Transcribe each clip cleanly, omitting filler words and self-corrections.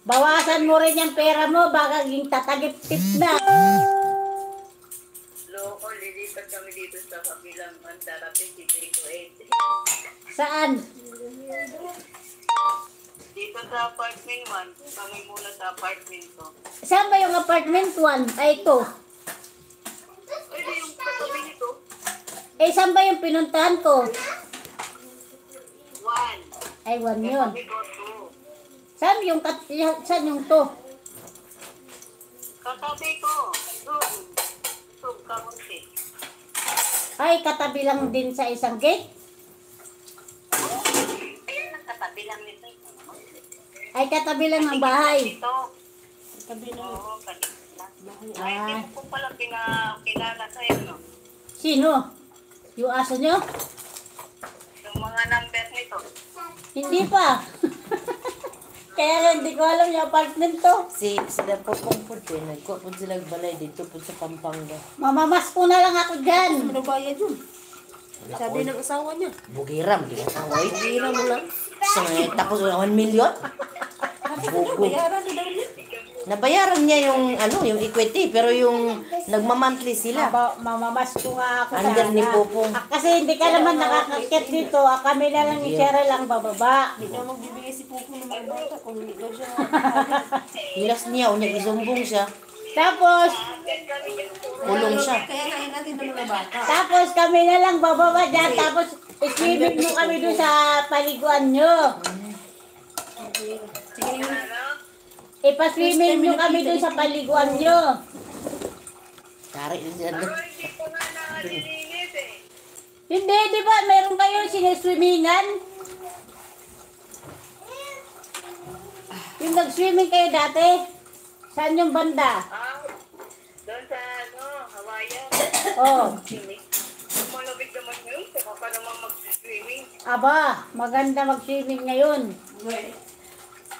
Bawasan mo rin yung pera mo, baka ging tatagip-tip na. Loko, lilipat kami dito sa kabilang banda, darating si 328. Saan? Dito sa apartment 1, kami muna sa apartment 2. Saan ba yung apartment 1? Ay, ito. Ay, di yung katabi nito. Eh, saan ba yung pinuntahan ko? 1. Ay, 1 yun. Katabi ko 2. Saan yung to? Katabi ko. Doon. Doon, kamunti. Ay, katabi lang din sa isang gate? Ayun, ang katabi lang nito. Ay, katabi lang ng bahay. Ito. Tabi na. Oo, katabi lang. Ay, hindi Ah, ko pala pinakilala sa'yo, no? sino? Yung aso nyo? Yung mga number nito. Hindi pa. Kaya nga hindi ko alam yung apartment to. Si sila po pong po eh. Nagkuha po sila balay dito po sa Pampanga. Mamamas ko na lang ako dyan. Ano bayad yun? Sabi ng asawa niya. Bugiram, di ba? Oy, Hira mo lang. so, eh, tapos wala 1 million. Bugo. Bayaran na daw niya. Nabayaran niya yung ano, yung equity, pero yung nagma-monthly sila. Mamamas ko nga ako Under sana. ni Popong. Ah, kasi hindi ka naman nakakakyat dito. Ah, kami na lang ni Cheryl ang bababa. Hindi na magbibigay si Pupo ng mga bata kung hindi daw siya. Hilas niya, unya isumbong siya. Tapos, Kulong siya. Kaya kain natin ng mga bata. tapos kami na lang bababa dyan. Tapos, swimming mo kami doon sa paliguan nyo. Sige, Ano? Ipa-swimming nyo kami doon sa paliguan nyo. Tari din siya. Pero hindi ko nga nalilinis eh. Hindi, di ba? Meron kayong siniswimmingan? Yung nag-swimming kayo dati? Saan yung banda? Ah, doon sa ano, Hawaii. Oh, Malamig naman yun. Saka ka naman mag-swimming. Aba, maganda mag-swimming ngayon.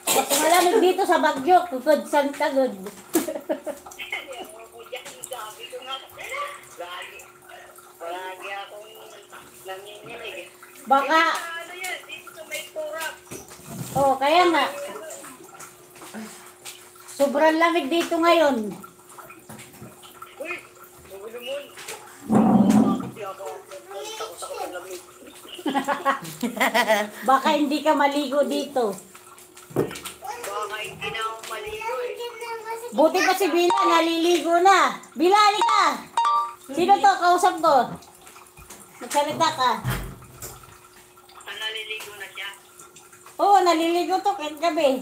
Mas malamig dito sa Bagyo, good Santa good. Ewan ko dyan, sabi ko nga. Lagi. Lagi akong nanginginig eh. Baka, Dito sa ano yan, dito sa may turap. Oh, kaya nga. Sobrang lamig dito ngayon. Uy, ulo mo. Bakit di ako? Takot ako sa lamig. Baka hindi ka maligo dito. Baka hindi na ako maligo eh. Buti pa si Bila, naliligo na. Bila, halika! Sino to? Kausap ko. Magsalita ka. Ah, naliligo na siya. Oo, naliligo to kahit gabi.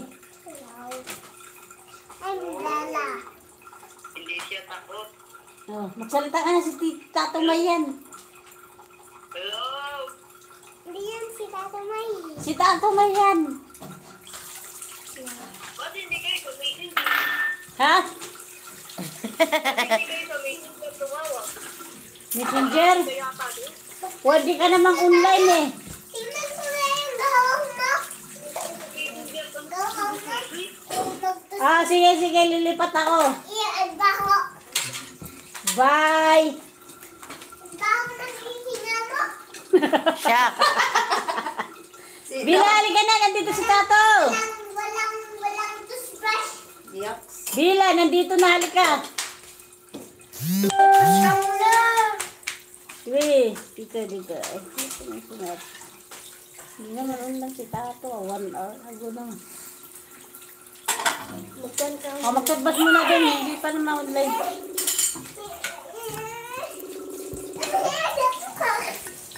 Hindi siya takot. Oh, magsalita ka na si Tato Mayan. Hello? Hindi yan si Tata May. Si Tato Mayan. Ba't hindi kayo tumingin? Ha? Ba't hindi kayo tumingin sa tumawag? Messenger? Kaya ka doon. Pwede ka namang online eh. Tingnan ko na yung gahong mo. Gahong mo. Ah, sige, sige, lilipat ako. Iya, ang baho. Bye! Ang baho ng hihinga mo. Siya. Bila, halika na, nandito si Tato. Walang toothbrush. Yaks. Bila, nandito na, halika. Toothbrush ka muna. Sige, dito, dito. Ay, dito na sunod. Hindi naman online si Tato. 1 hour ago na. Oh, magtutbas muna din. Hindi pa naman online.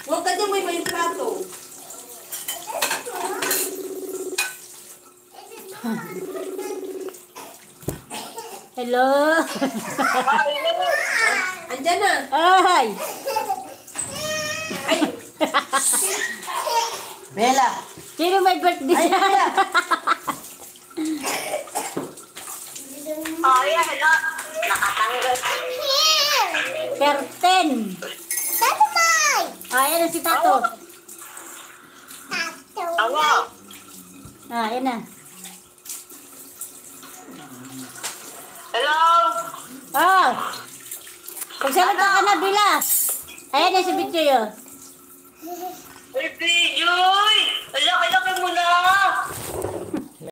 Huwag ka dyan, may plato. Hello? Andyan na. Ay! Ay, Bella. Sino may birthday siya? Oh, yeah, hello. Nakatanggal. Here! 13. Tata May! Ah, ayan na si Tato. Tato Awa. Ah, ayan na. Hello? Ah! Pagsalita ka na, Bila. Ayan na si Bitchoy, oh. Uy, Bijoy! Ala, laki mo na!